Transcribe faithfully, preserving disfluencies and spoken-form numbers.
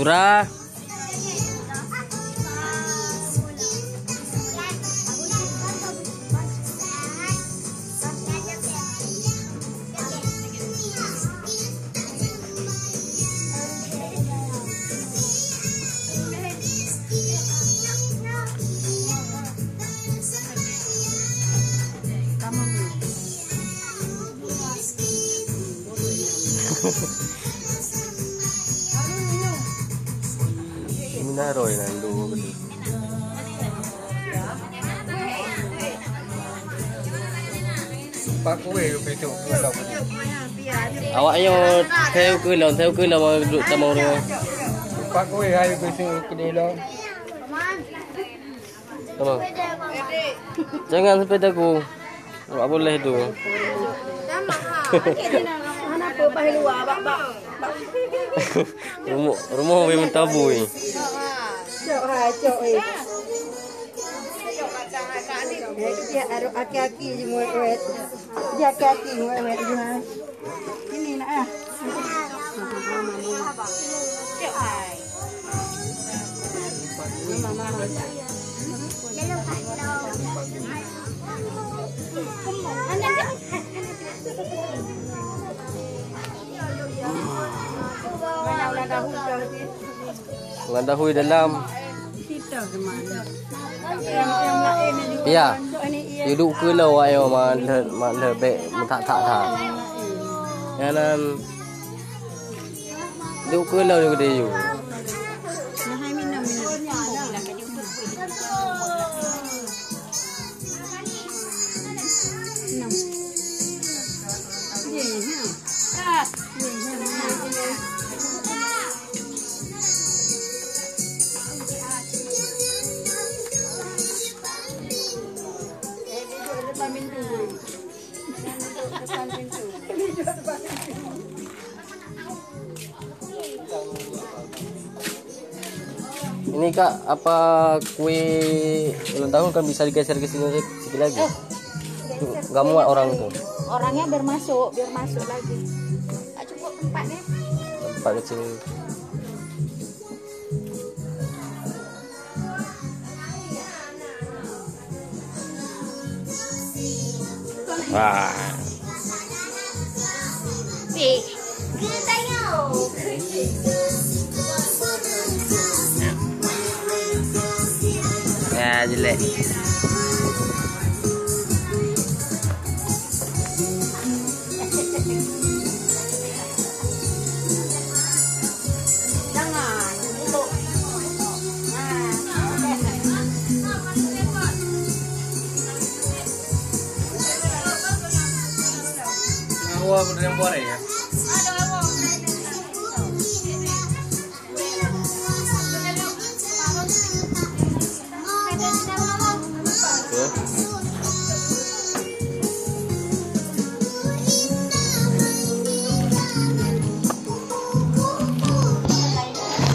Pura. Mina roi nan dua. Pak kueh lu pintu. Awak nyoe thèe keu lôn, thèe keu lôn duek tamong rumoh. Pak kueh hai pintu keu lôn. Tamong. Jangan sepeda ku. Tak boleh tu. Hana peubah luwa bak bak. Rumoh, rumoh weh meutabui. Cok hai, cok eh. Eh, dia arok aki-aki je muet-muet. Dia aki-aki muet-muet je hai. Ini nak ah. Cok hai. Mama, mama. Ngon dahui dalam. Ya. Yue duek keu lôn awak nyoe ma lheueh, ma lheueh bèk meutak-tak that. Nyan nan duek keu lôn yue geude yue. Ini, Kak, apa kue ulang tahun kan bisa digeser ke sini sikit lagi? Eh, geser. Nggak muat orang tu. Orangnya biar masuk, biar masuk lagi. Tak cukup tempatnya. Tempat kecil. Wah. Ya, jelek.